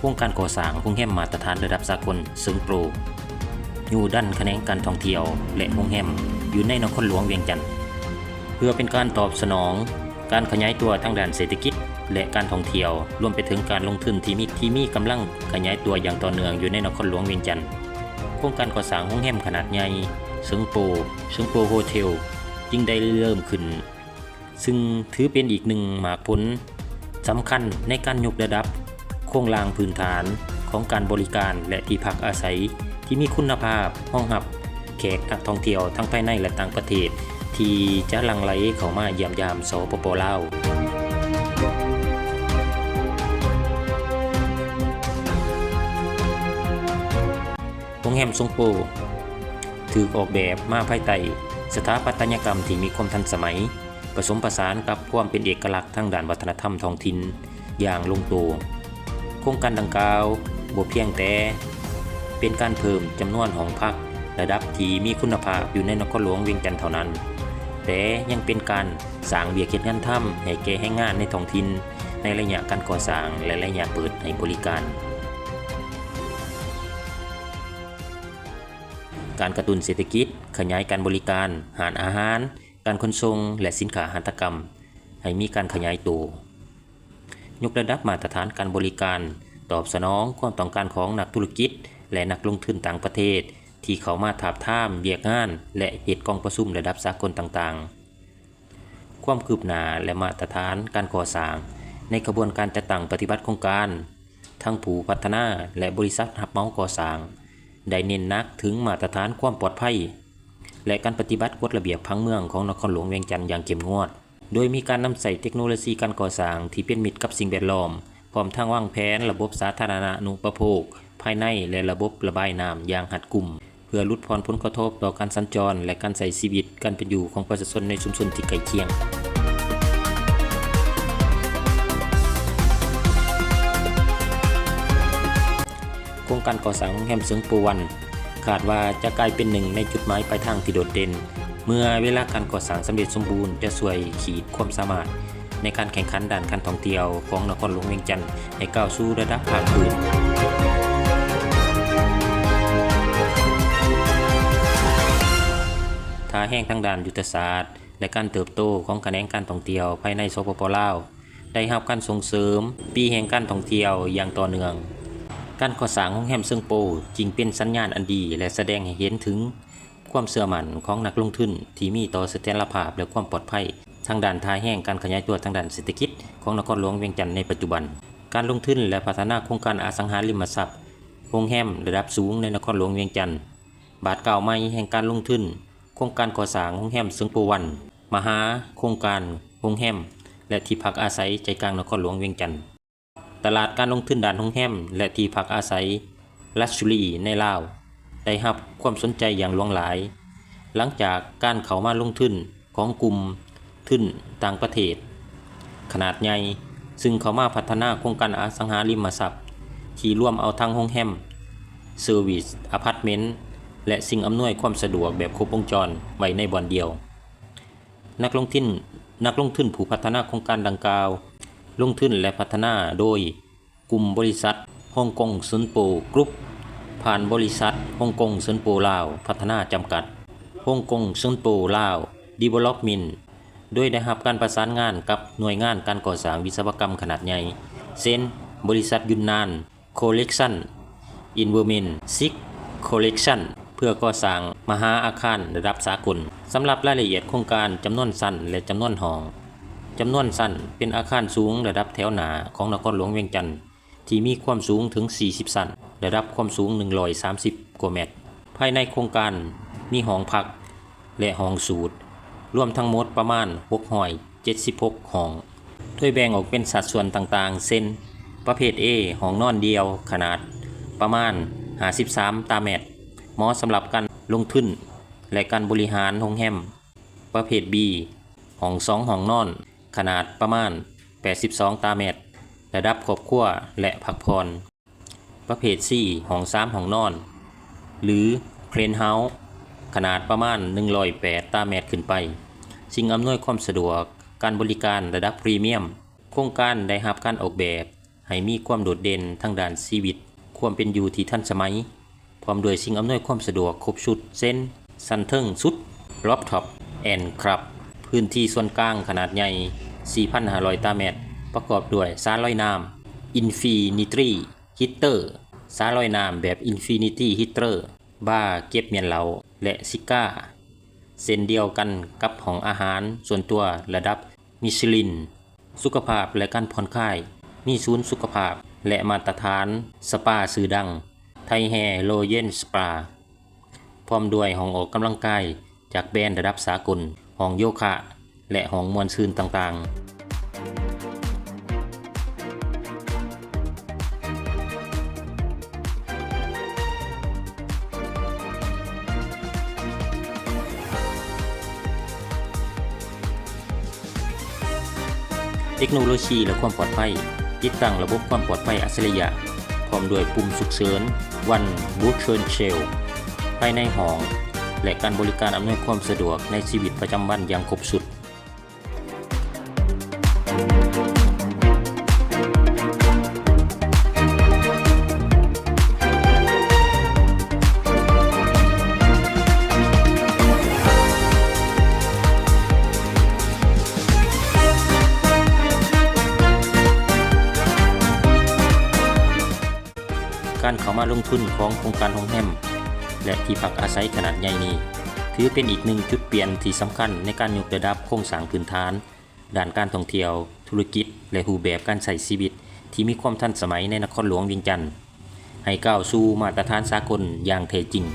ໂຄງການກໍ່ສ້າງໂຮງແຮມມາດຕະຖານລະດັບສາກົນເຊີງໂປຣ ຍູ້ດັນຂະແໜງການທ່ອງທ່ຽວ ແລະ ໂຮງແຮມຢູ່ໃນນະຄອນຫຼວງວຽງຈັນ ເພື່ອເປັນການຕອບສະໜອງການຂະຫຍາຍຕົວທາງດ້ານເສດຖະກິດ ແລະ ການທ່ອງທ່ຽວ, ລວມໄປເຖິງການລົງທຶນທີ່ມີ, ທີ່ມີກຳລັງຂະຫຍາຍຕົວຢ່າງຕໍ່ເນື່ອງຢູ່ໃນນະຄອນຫຼວງວຽງຈັນ. ໂຄງການກໍ່ສ້າງໂຮງແຮມຂະໜາດໃຫຍ່ເຊີງໂປຣ ເຊີງໂປຣໂຮເທວ ຈຶ່ງໄດ້ເລີ່ມຂຶ້ນ ຊຶ່ງຖືເປັນອີກໜຶ່ງໝາກຜົນສຳຄັນໃນການຍົກລະດັບໂຄງລ່າງພື້ນຖານຂອງການບໍລິການ ແລະ ທີ່ພັກອາໄສທີ່ມີຄຸນນະພາບ ຮອງຮັບແຂກນັກທ່ອງທ່ຽວທັງພາຍໃນ ແລະ ຕ່າງປະເທດ ທີ່ຈະຫຼັ່ງໄຫຼເຂົ້າມາຢ້ຽມຢາມ ສປປ ລາວ. ໂຮງແຮມເຊີງໂປຣ ຖືກອອກແບບມາພາຍໃຕ້ສະຖາປັດຕະຍະກຳທີ່ມີຄວາມທັນສະໄໝ, ປະສົມປະສານກັບຄວາມເປັນເອກະລັກທາງດ້ານວັດທະນະທຳທ້ອງຖິ່ນຢ່າງລົງໂຕ. ໂຄງການດັ່ງກ່າວບໍ່ພຽງແຕ່ເປັນການເພີ່ມຈຳນວນຫ້ອງພັກລະດັບທີ່ມີຄຸນນະພາບຢູ່ໃນນະຄອນຫຼວງວຽງຈັນເທົ່ານັ້ນ, ແຕ່ຍັງເປັນການສ້າງວຽກເຮັດງານທຳໃຫ້ແກ່ແຮງງານໃນທ້ອງຖິ່ນໃນໄລຍະການກໍ່ສ້າງ ແລະ ໄລຍະເປີດໃຫ້ບໍລິການ. ການກະຕຸ້ນເສດຖະກິດ, ຂະຫຍາຍການບໍລິການ, ຮ້ານອາຫານ, ການຂົນສົ່ງ ແລະ ສິນຄ້າຫັດຖະກຳໃຫ້ມີການຂະຫຍາຍໂຕ, ຍົກລະດັບມາດຕະຖານການບໍລິການ, ຕອບສະໜອງຄວາມຕ້ອງການຂອງນັກທຸລະກິດ ແລະ ນັກລົງທຶນຕ່າງປະເທດທີ່ເຂົ້າມາທາບທາມວຽກງານ ແລະ ເຮັດກອງປະຊຸມລະດັບສາກົນຕ່າງໆ. ຄວາມຄືບໜ້າ ແລະ ມາດຕະຖານການກໍ່ສ້າງໃນຂະບວນການຈັດຕັ້ງປະຕິບັດໂຄງການ, ທັງຜູ້ພັດທະນາ ແລະ ບໍລິສັດຮັບເໝົາກໍ່ສ້າງ ໄດ້ເນັ້ນໜັກເຖິງມາດຕະຖານຄວາມປອດໄພ ແລະ ການປະຕິບັດກົດລະບຽບຜັງເມືອງຂອງນະຄອນຫຼວງວຽງຈັນຢ່າງເຂັ້ມງວດ, ໂດຍມີການນຳໃຊ້ເຕັກໂນໂລຊີການກໍ່ສ້າງທີ່ເປັນມິດກັບສິ່ງແວດລ້ອມ, ພ້ອມທັງວາງແຜນລະບົບສາທາລະນະນຸປະໂພກພາຍໃນ ແລະ ລະບົບລະບາຍນ້ຳຢ່າງຮັດກຸມ. ເພື່ອຫຼຸດຜ່ອນຜົນກະທົບຕໍ່ການສັນຈອນ ແລະ ການໃຊ້ຊີວິດການເປັນຢູ່ຂອງປະຊາຊົນໃນຊຸມຊົນທີ່ໃກ້ຄຽງ. ໂຄງການກໍ່ສ້າງໂຮງແຮມເຊີງໂປຣວັນ ຄາດວ່າຈະກາຍເປັນໜຶ່ງໃນຈຸດໝາຍປາຍທາງທີ່ໂດດເດັ່ນ ເມື່ອເວລາການກໍ່ສ້າງສຳເລັດສົມບູນ ຈະຊ່ວຍຂີດຄວາມສາມາດ ໃນການແຂ່ງຂັນດ້ານການທ່ອງທ່ຽວຂອງນະຄອນຫຼວງວຽງຈັນໃຫ້ກ້າວສູ່ລະດັບພາກພື້ນ. ທ່າແຮງທາງດ້ານຍຸດທະສາດ ແລະ ການເຕີບໂຕຂອງຂະແໜງການທ່ອງທ່ຽວພາຍໃນ ສປປ ລາວ ໄດ້ຮັບການສົ່ງເສີມປີແຫ່ງການທ່ອງທ່ຽວຢ່າງຕໍ່ເນື່ອງ. ການກໍ່ສ້າງໂຮງແຮມເຊີງໂປຣ ຈຶ່ງເປັນສັນຍານອັນດີ ແລະ ສະແດງໃຫ້ເຫັນເຖິງ ຄວາມເຊື່ອໝັ້ນຂອງນັກລົງທຶນທີ່ມີຕໍ່ສະຖຽນລະພາບ ແລະ ຄວາມປອດໄພທາງດ້ານທ່າແຮງການຂະຫຍາຍຕົວທາງດ້ານເສດຖະກິດຂອງນະຄອນຫຼວງວຽງຈັນໃນປັດຈຸບັນ. ການລົງທຶນ ແລະ ພັດທະນາໂຄງການອະສັງຫາລິມະຊັບໂຮງແຮມລະດັບສູງໃນນະຄອນຫຼວງວຽງຈັນ, ບາດກ້າວໃໝ່ແຫ່ງການລົງທຶນໂຄງການກໍ່ສ້າງໂຮງແຮມເຊີງໂປຣວັນ, ມະຫາໂຄງການໂຮງແຮມ ແລະ ທີ່ພັກອາໄສໃຈກາງນະຄອນຫຼວງວຽງຈັນ. ຕະຫຼາດການລົງທຶນດ້ານໂຮງແຮມ ແລະ ທີ່ພັກອາໄສ Luxury ໃນລາວ ໄດ້ຮັບຄວາມສົນໃຈຢ່າງຫຼວງຫຼາຍ ຫຼັງຈາກການເຂົ້າມາລົງທຶນຂອງກຸ່ມທຶນຕ່າງປະເທດຂະໜາດໃຫຍ່ ຊຶ່ງເຂົ້າມາພັດທະນາໂຄງການອະສັງຫາລິມະຊັບ ທີ່ລວມເອົາທັງໂຮງແຮມ, ເຊີວິສ, ອາພາດເມັນ ແລະ ສິ່ງອຳນວຍຄວາມສະດວກແບບຄົບວົງຈອນໄວ້ໃນບ່ອນດຽວ. ນັກລົງທຶນ, ນັກລົງທຶນຜູ້ພັດທະນາໂຄງການດັ່ງກ່າວ ລົງທຶນ ແລະ ພັດທະນາໂດຍກຸ່ມບໍລິສັດ Hong Kong Sunpo Group ຜ່ານບໍລິສັດ Hong Kong Sunpo Lao ພັດທະນາ ຈຳກັດ, Hong Kong Sunpo Lao Development ໂດຍໄດ້ຮັບການປະສານງານກັບໜ່ວຍງານການກໍ່ສ້າງວິສະວະກຳຂະໜາດໃຫຍ່ ເຊັ່ນ ບໍລິສັດຢຸນນານ Collection, Inverman Six Collection ເພື່ອກໍ່ສ້າງມະຫາອາຄານລະດັບສາກົນ. ສຳລັບລາຍລະອຽດໂຄງການ, ຈຳນວນຊັ້ນ ແລະ ຈຳນວນຫ້ອງ. ຈຳນວນຊັ້ນເປັນອາຄານສູງລະດັບແຖວໜ້າຂອງນະຄອນຫຼວງວຽງຈັນ ທີ່ມີຄວາມສູງເຖິງສີ່ສິບຊັ້ນ, ລະດັບຄວາມສູງໜຶ່ງຮ້ອຍສາມສິບກວ່າແມັດ. ພາຍໃນໂຄງການມີຫ້ອງພັກ ແລະ ຫ້ອງສູດ ລວມທັງໝົດປະມານຫົກຮ້ອຍເຈັດສິບຫົກຫ້ອງ ໂດຍແບ່ງອອກເປັນສັດສ່ວນຕ່າງໆ ເຊັ່ນ ປະເພດ A ຫ້ອງນອນດ່ຽວ ຂະໜາດປະມານຫ້າສິບສາມຕາແມັດ ເໝາະສຳລັບການລົງທຶນ ແລະ ການບໍລິຫານໂຮງແຮມ, ປະເພດ B ຫ້ອງສອງຫ້ອງນອນ ຂະໜາດປະມານແປດສິບສອງຕາແມັດ ລະດັບຄອບຄົວ ແລະ ພັກຜ່ອນ. ປະເພດ C ຫ້ອງສາມຫ້ອງນອນ ຫຼື Penthouse ຂະໜາດປະມານໜຶ່ງຮ້ອຍແປດຕາແມັດຂຶ້ນໄປ, ສິ່ງອຳນວຍຄວາມສະດວກການບໍລິການລະດັບພຣີມຽມ. ໂຄງການໄດ້ຮັບການອອກແບບ ໃຫ້ມີຄວາມໂດດເດັ່ນທາງດ້ານຊີວິດຄວາມເປັນຢູ່ທີ່ທັນສະໄໝ, ພ້ອມດ້ວຍສິ່ງອຳນວຍຄວາມສະດວກຄົບຊຸດ ເຊັ່ນ ຊັ້ນເທິງສຸດ Rooftop and Club, ພື້ນທີ່ສ່ວນກາງຂະໜາດໃຫຍ່ ສີ່ພັນຫ້າຮ້ອຍຕາແມັດ, ປະກອບດ້ວຍສະລອຍນ້ຳ Infinity Heater, ສະລອຍນ້ຳແບບ Infinity Heater, ບາເກັບມ້ຽນເຫຼົ້າ ແລະ ຊິກ້າ, ເຊັ່ນດຽວກັນກັບຫ້ອງອາຫານສ່ວນຕົວລະດັບມິຊະລິນ. ສຸຂະພາບ ແລະ ການຜ່ອນຄາຍ, ມີສູນສຸຂະພາບ ແລະ ມາດຕະຖານສະປາຊື່ດັງ Thai Hair Royal Spa, ພ້ອມດ້ວຍຫ້ອງອອກກຳລັງກາຍຈາກແບຣນລະດັບສາກົນ, ຫ້ອງໂຍຄະ ແລະ ຫ້ອງມ່ວນຊື່ນຕ່າງໆ. ເຕັກໂນໂລຊີ ແລະ ຄວາມປອດໄພ, ຕິດຕັ້ງລະບົບຄວາມປອດໄພອັດສະລິຍະ, ພ້ອມດ້ວຍປຸ່ມສຸກເສີນ One Button Shell ພາຍໃນຫ້ອງ ແລະ ການບໍລິການອຳນວຍຄວາມສະດວກໃນຊີວິດປະຈຳວັນຢ່າງຄົບຊຸດ. ການເຂົ້າມາລົງທຶນຂອງໂຄງການໂຮງແຮມ ແລະ ທີ່ພັກອາໄສຂະໜາດໃຫຍ່ນີ້ ຖືເປັນອີກໜຶ່ງຈຸດປ່ຽນທີ່ສຳຄັນໃນການຍົກລະດັບໂຄງສ້າງພື້ນຖານ ດ້ານການທ່ອງທ່ຽວ, ທຸລະກິດ ແລະ ຮູບແບບການໃຊ້ຊີວິດທີ່ມີຄວາມທັນສະໄໝໃນນະຄອນຫຼວງວຽງຈັນ ໃຫ້ກ້າວສູ່ມາດຕະຖານສາກົນຢ່າງແທ້ຈິງ.